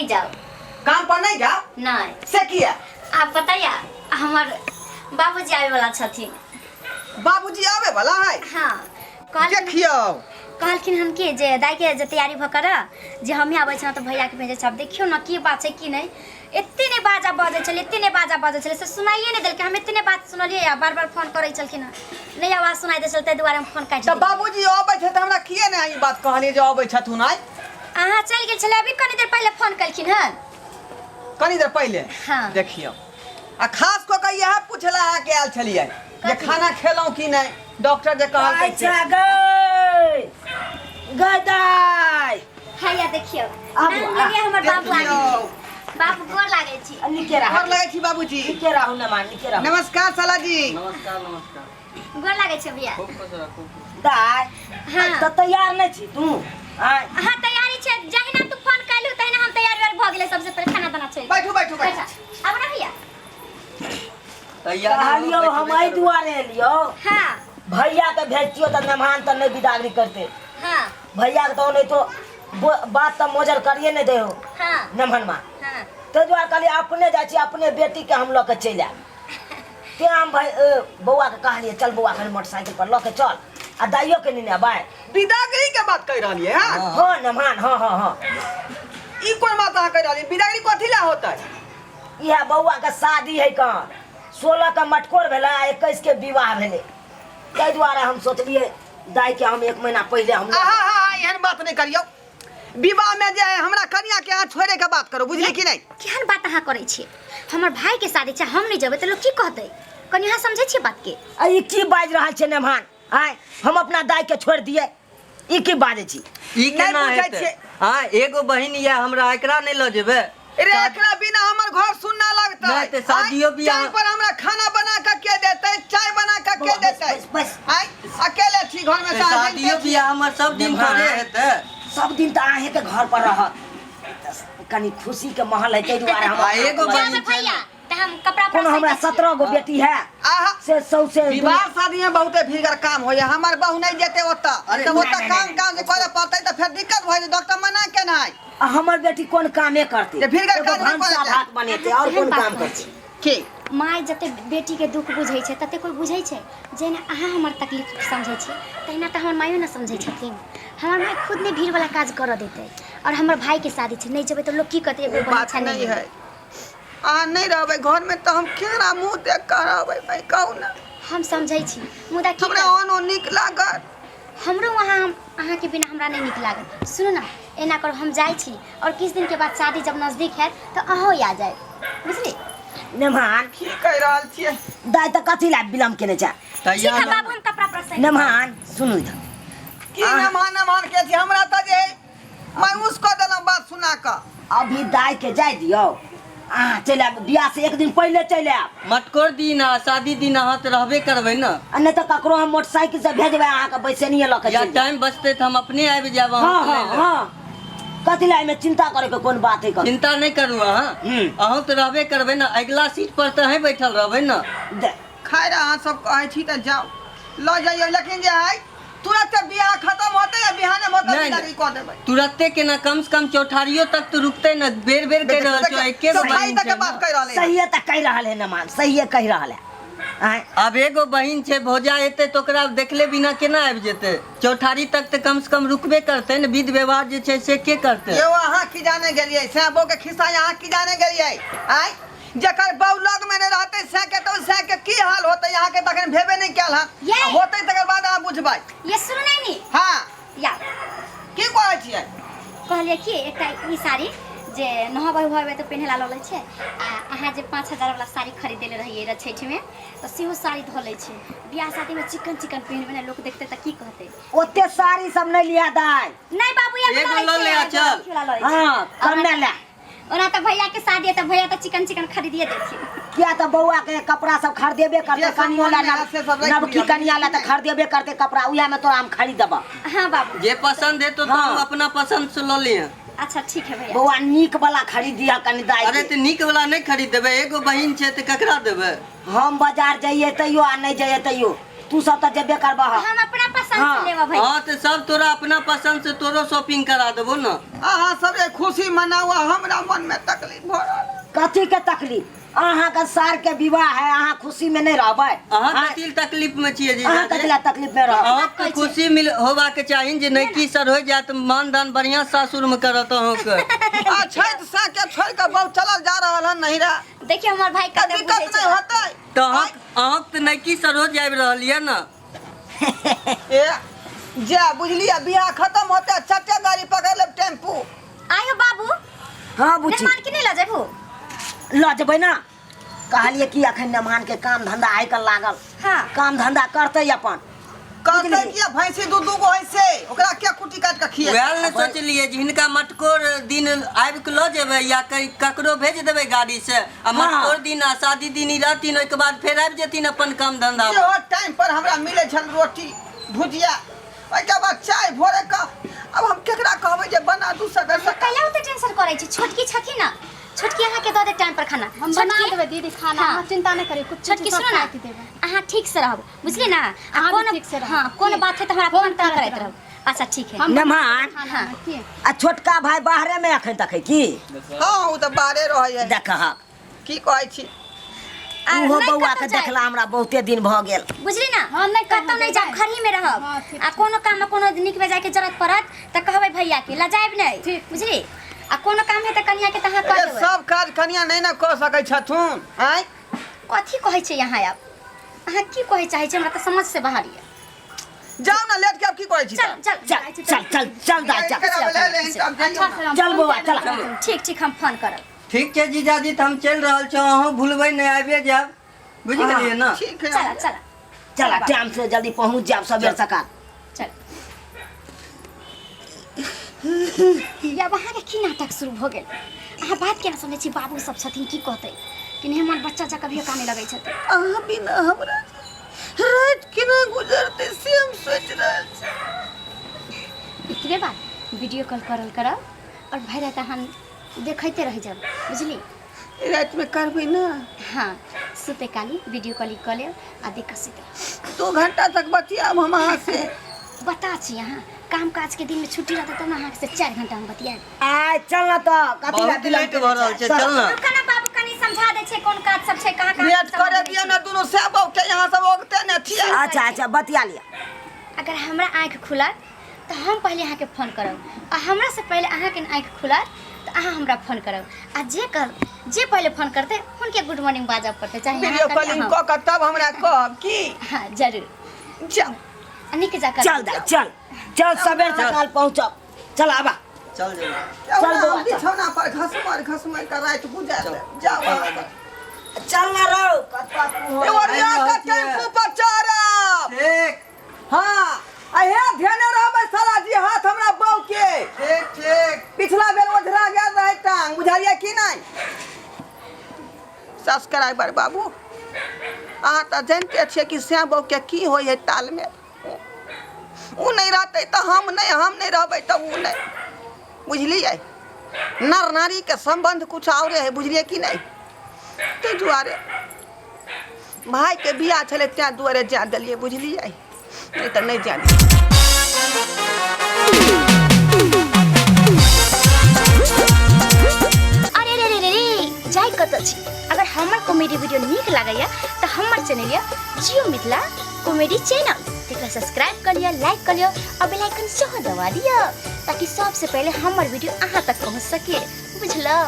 नहि जाउ। काम पर नहीं जाओ? नहि। से किया? आ पता या हमर बाबूजी आबै वाला छथिन। बाबूजी आवे वाला है? हाँ, कहलखिन। देखियो, कहलखिन हन कि जे दाई के जे तैयारी भऽ कर जे हमही आबै छी तऽ भैया के भेजै छी। आब देखियौ ने की बात छै की नहि। एते नहि बाजा बजै छलै, एते नहि बाजा बजै छलै से सुनाइए नहि देलकै। हम एते नहि बात सुनलियै आ बार बार फोन करै छलखिन हँ, नहि आवाज सुनाइ दै छलै, ताहि दुआरे हम फोन काटि तऽ देलियै। बाबूजी अबै छै तऽ हमरा किए नहि ई बात कहलियै जे अबै छथुन आइ? अहाँ चलि गेल छलै, अभी कनी देर पहिले फोन केलखिन हन। कनी देर पहिले? हाँ। देखियौ, आ खास कऽ के इएह पूछला अहाँके आयल छलियै जे कथी? खाना खेलहुँ कि नहि, डॉक्टर जे कहलकै से। अच्छा गई गई दाई। हैया देखियौ, आबू, नाम लेलियै, हमर बाबू आबि देखियौ। गेल। बाबू, गोर लागै छी। निके रहा। गोर लगै छी बाबूजी। निके रहू नमान, निके रहू। नमस्कार साला जी। नमस्कार, नमस्कार। गोर लागै छै भैया। खूब खुश रह, खूब खुश। दाई। हाँ। तऽ तैयार नहि छी तू? आँय? हाँ, तैयारी छै। जहिना तू फोन कैलू तहिना हम तैयार उयार भऽ गेलै। सबसे पहिले खाना ताना छै। बैठू, बैठू, बैठू। अच्छा, आबू ना भैया। तैयार कहलियौ हम एहि दुआरे एलियौ। हाँ। भैया के भेजतियौ तऽ मेहमान तऽ नहि बिदागरी करते। हाँ। भैया के तऽ नहि तो बात तऽ मोजर करिए नहि दैहो। हाँ। मेहमानमा। हाँ। ताहि दुआरे कहलियै अपने जाइ छी, अपने बेटीके हम लऽ के चलि आयब। तेँ हम भाइ बौआ के कहलियै चल बौआ, कनि मोटरसाइकिल पर लऽ के चल आ दाइयो के नेने अबै। बिदागरी के बात कहि रहलियै हँ? हाँ मेहमान, हाँ हाँ हाँ। ई कोन बात अहाँ कहि रहलियै? बिदागरी कथी लए होतै? इएह बौआ के शादी है कहाँ, 16 के मटकोर भेलै आ 21 के विवाह भेलै, ताहि दुआरे हम सोचलियै दाइ के हम एक महीना पहिले हम आहा हा हा, एहन बात नहि करियौ। विवाह में जे है हमरा कनिया के अहाँ छोड़े के बात करो, बुझली कि नहीं? केहन बात अहाँ करै छियै? हमर भाई के शादी छै, हम नहि जेबै तऽ लोक की कहतै? कनि अहाँ समझै छियै बात के? आ ई की बाजि रहल छै नेमान? आँय, हम अपना दाइ के छोड़ि दियै? ई की बाजै छी? ई नहि केना बुझै हेतै? छियै। हाँ, एगो बहिन या हमरा, एकरा नहि लऽ जेबै? रे, एकरा बिना हमर घर सुनना लगतै। नहि तऽ शादियो आँय, बियाह- चाय पर हमरा खाना बना के के देतै, चाय बना के के बौआ, बस, देतै? बस, बस। आँय, अकेले छी घर में। तऽ शादियो बियाह हमर सब दिन थोड़े हेतै। सब दिन तऽ अहेंके घर पर रहत, तऽ कनि खुशी के माहौल है ताहि दुआरे हम आ एगो जाबै बहिन छै भैया ने। तऽ हम कपड़ा कोनो हमरा 17 गो बेटी है आहा। से सौसे विवाह शादी में बहुते भीगर काम होइए, हमर बहू नहीं जेते ओतऽ। अरे, तऽ नहि, ओतऽ नहि, काम नहि। काम जे करे पड़तै तऽ फेर दिक्कत भऽ जेतै, डॉक्टर मना केना है। आ हमर बेटी कोन कामे करतै? जे भीड़ एगो काज नहि भनसा करतै। भात बनेतै और एहन कोन बात काम कहै करतै? छी। की माय जते बेटीके दुःख बुझै छै तते कोइ बुझै छै? जेना अहाँ हमर तकलीफ समझै छियै तहिना तऽ हमर मायो ने समझै छथिन। हमर माय खुद नहि भीड़वला काज करऽ देतै आओर हमर भाईके शादी छै, नहि जेबै तऽ लोक की कहतै? एगो ओ बहिन बात छै, नहीं नहि है। अहाँ नहीं रहबै घर में तऽ हम केना मुँह देख कऽ रहबै भाई, कहू ने। हम समझै छी, मुदा की हमरा करबै? ओनो नीक लागत। हमरो वहाँ हम अहाँके बिना हमरा नहि नीक लागत। सुनू ने, एना करू, हम जाइ छी आओर किछु दिनके बाद शादी जब नजदीक हैत तऽ अहूँ आ जायब, बुझली? नेमान। की कहि रहल छियै? दाइ तऽ कथी लए विलम्ब केने छै? ठीक तैयार है बाबू, हम कपड़ा पर से नेमान, सुनू इधर। की नमहान नमहान के छी? हमरा तऽ जे मायूस कऽ देलहुँ बात सुना कऽ। अभी दाइ के जाय दियौ, अहाँ चलि आयब, बियाह से एक दिन पहिले चलि आयब। मटकोर दिन आ शादी दिन अहाँ तऽ रहबे करबै ने। आ नहि तऽ ककरो हम मोटरसाइकिल से भेजबै, अहाँके बैसेनिये लऽ के या चलि जायब। टाइम बचतै तऽ हम अपने आबि जायब हाँ अहाँके हाँ लै लए। हाँ, कथी लए एहिमे चिंता करे के कोन बात है? चिंता नहि करू अहाँ। अहूँ तऽ रहबे करबै ने, अगिला सीट पर तऽ अहीं बैठल रहबै ने। खैर, अहाँ सब कहै छी तऽ जाउ, लऽ जइयौ, लेकिन जे है तुरंत बियाह खत्म होतै या बिहाने होतै नहि, बिदागरी कऽ देबै। तुरते केना? कम से कम चौठारियो तक तऽ रुकतै ने। बेर बेर कहि रहल छौ, एके गो चौठारी बहिन तक के छै बात ने। कहि रहलै हन। सहिए तऽ कहि रहल है नमान, सहिए कहि रहल है। आँय? आब एगो बहिन छै, भौजा एतै तऽ ओकरा देखले बिना केना आबि जेतै? चौठारी तक तऽ कम से कम रुकबे करतै ने। विध व्यवहार जे छै से के करतै? यौ, अहाँ की जाने गेलियै सैं बहू के खिस्सा? अहाँ की जाने गेलियै? आँय, जकर बहू लग में नहि रहतै सैं के तऽ सैं के की हाल होतै, अहाँके तखन भेबे नहि कयल हन। ये! आ होतै तकर बाद अहाँ बुझबै। ये सुनू नहीं नी। हाँ। या। की कहै छियै? कहलियै कि एकटा ई साड़ी जे नहबै उहबै तऽ पेन्है ला लऽ लै छै, आ अहाँ जे 5000 वाला साड़ी खरीद देले रहियै रह छठिमे, तऽ सेहो साड़ी धऽ लै छै। बियाह शादीमे चिकन चिकन पहिनबै ने, लोक देखतै तऽ की कहतै? ओते साड़ी सब नहि लिया दाइ। नहीं बाबू, एगो एगो लऽ लऽ लै ले आ छियै, चल। एगो लऽ लै छियै। हाँ, कम नहि ले। ओना तऽ भैया के शादी है तऽ भैया तऽ चिकन चिकन खरीदिए देथिन। किया तऽ बौआ के कपड़ा सब खरीदेबे करते, जे सब कनियो ला मोन मे है से सब राखि नवकी लिअ, कनिया ला तऽ खरीदेबे करते कपड़ा, उएह में तोरा हम खरीद देबऽ। हाँ बाबू। जे पसंद हेतौ तो हाँ। हम अपना पसंद से लऽ लिहे। अच्छा ठीक है भैया। बौआ, नीक वाला खरीद दिया कनि दाइ अरे के। तऽ नीक वाला नहि खरीद देबै? एगो बहिन छै तऽ ककरा देबै? हम बाजार जइए तैयो आ नहि जइए तैयो तू सब तऽ जेबे करबह। हम अपना पसंद हाँ। से लेबो भैया। हाँ तऽ सब तोरा अपना पसंद से तोरो शॉपिंग करा देबो न। अहाँ सब जे खुशी मनाउ आ हमरा मन में तकलीफ भऽ रहल है। कथी के तकलीफ? अहाँ के सार के विवाह है, अहाँ खुशी में नहीं रहबै? अहाँ कथी लए तकलीफ में छियै जीजा अहाँ जी? कथी लए तकलीफ में रहब? अहाँके खुशी मिल होबाक चाही जे नैकी सर हो जायत, मान दान बढ़िया सासुर में करत अहाँके। आ छठि साँके छोड़ के बहु चलल जा रहल हन नहिरा। देखियो हमर भाई तऽ कते दिक्कत बुझै नहि छै। होतै? तऽ अहाँके तऽ नैकी सर हो जाबि रहल यऽ ने। ए जा बुझलियै, बियाह खत्म होतै चटे गाड़ी पकड़ लेब टेम्पू। आयो बाबू। हाँ बुच्ची। मेहमान के नहीं लऽ जेबू? लऽ जेबै ना, कहलियै कि अखन मेहमान के काम धंधा आइ काल्हि लागल। हाँ। काम धंधा करतै अपन। करतै बुझलियै? किया, भैंसी दू दू गो है से ओकरा किया कुट्टी काटि कऽ खिएतै? वएह ने सोचलियै जे हिनका मटकोर दिन आबि कऽ लऽ जेबै या कहीं ककरो भेज देबै गाड़ी से आ मटकोर दिन आ शादी दिन ई रहथिन, ओहिके बाद फेर आबि जेथिन अपन काम धंधा पर। सेहो टाइम पर हमरा मिलै छल रोटी भुजिया, ओहिके बाद चाय भोरे कऽ। आब हम केकरा कहबै जे बना दू सबेर सकाल? कैला ओते टेंशन करै छी? छोटकी छथिन ना, छोटकी अहाँके दऽ दे टाइम पर खाना। हम बना छोटकी- देबै दीदी खाना। हाँ। अहाँ चिंता नहि करियौ, कुछ छोटकी सब सुनो ना, काटि देबै। अहाँ ठीक से रहब, बुझलियै ना? आ अहाँ भी कोनो ठीक से रहब। हाँ, कोनो ठीक। बात है तऽ हमरा फोन फोन करैत करैत रहब। रहब। अच्छा ठीक है। हम मेहमान। खाना हाँ। की आ छोटका भाई बाहरे में अखन तक है की? हँ, ओ तऽ बाहरे रहै है। देखहक की कहै छी? आ ओहो नहि बौआ कतौ के जायब। देखला हमरा बहुते दिन भऽ गेल। बुझली ना? हाँ, नहि कतौ कतौ नहि जायब, जायब। घरही में रहब। हाँ, ठीक आ कोनो काम में कोनो नीक बेजाय के जरूरत पड़त तऽ कहबै भैया के, लजायब नहि। ठीक। बुझली? आ कोनो काम है तऽ कनिया के तऽ अहाँ कऽ ए, देबै। सब काज कनिया नहि ने कऽ सकै छथुन। आँय, कथी कहै छै यहाँ? आब अहाँ की कहै चाहै छी, हमरा तऽ समझ से बाहर यऽ। जाउ ने लेट के, आब की कहै छी? चल चल चल चल चल चल दाइ चल। अच्छा से हम चल फोन बौआ, करब। चल। ठीक ठीक, हम फोन करब। ठीक छै जीजाजी, तऽ हम चलि रहल छी, अहूँ भूलबै नहि, आबिए जायब, बुझि गेलियै ने? ठीक है। चल चल। चल, टाइम से जल्दी पहुँच जायब सबेर सकाल। चल। आब अहाँके की नाटक शुरू भऽ गेल? अहाँ बात केना समझै छी? बाबू सब छथिन, की कहतै कि नहि हमर बच्चा जकाँ कभियो काने लगै छथिन। अहाँ बिना हमरा राति केना गुजरतै से हम सोचि रहल छी। इतने बार वीडियो कॉल करल करब और भरि राति अहाँ देखैते रहि जाब, बुझली? रातिमे करबै ने? हाँ, सुते काली वीडियो कॉलिंग कऽ लेब आ देख कऽ सुति रहब। 2 घंटा तक बतियाब हम अहाँ से। बता छी, अहाँ काम काज के दिन में छुट्टी रहतै तब ने अहाँ से 4 घंटा हम बतियाब। आइ चल न तऽ कथी लए बहुत लेट भऽ रहल छै, चल न। रुका ना बाबू, कनी समझा दै छै कोन काज सब छै, कहाँ कहाँ भेंट सब करे समझ दिअ दै ने दुनू से बहू के, यहाँ सब ओगते ने छियै। अच्छा अच्छा, बतिया लिअ। छै। अगर हमरा आँखि खुलत तऽ हम पहिले अहाँके फोन करब आ हमरा से पहिले अहाँके आँखि खुलत तऽ अहाँ हमरा फोन करब आ जे कर जे पहिले फोन करतै हुनके गुड मॉर्निंग बाजऽ पड़तै, चाहे अहाँ वीडियो करी, कॉलिंग अहाँ। कऽ कऽ तब हमरा कहब की? हाँ, जरूर। जाउ। आ नीक जकाँ। चल दाइ, चल चल, सबेर सकाल पहुँचब, चल आबा। चल जेबै। चल बौआ, हम चल। बिछौना पर घसमर घसमर कऽ राति गुजार लेब। जाउ अहाँ सब। चल न रौ, कतऽ तू हो? एगो आबि रहल रिया छियै। टेम्पू पर चढ़ब। ठीक। हाँ, अहे ध्यान रहबै साला जी हाथ हमरा बहू के। ठीक ठीक। पिछला बेर ओझरा गेल रहै टांग, बुझलियै की नहि? सब्सक्राइबर बाबू, अहाँ तऽ जानिते छियै कि श्याम बहू के की होइ है तालमेल। ओ नहि रहतै तऽ हम नहि, हम नहि रहबै तऽ ओ नहि, बुझलियै? नर नारीके सम्बन्ध कुछ औरे है, बुझलियै कि नहि? ताहि दुआरे भाइके बियाह छलै तेँ दुआरे जाय देलियै, बुझलियै? नहि तऽ नहि जाय दियै। अरे रे रे रे रे, जाय कतऽ छी? अगर हमर कॉमेडी वीडियो नीक लागैया तऽ हमर चैनल यऽ जियो मिथिला कॉमेडी चैनल, तेकरा सब्सक्राइब कऽ लिअ, लाइक कऽ लिअ आ बेल आइकन सेहो दबा दिअ ताकि सबसे पहिले हमर वीडियो अहाँ तक पहुँच सके, बुझलौ?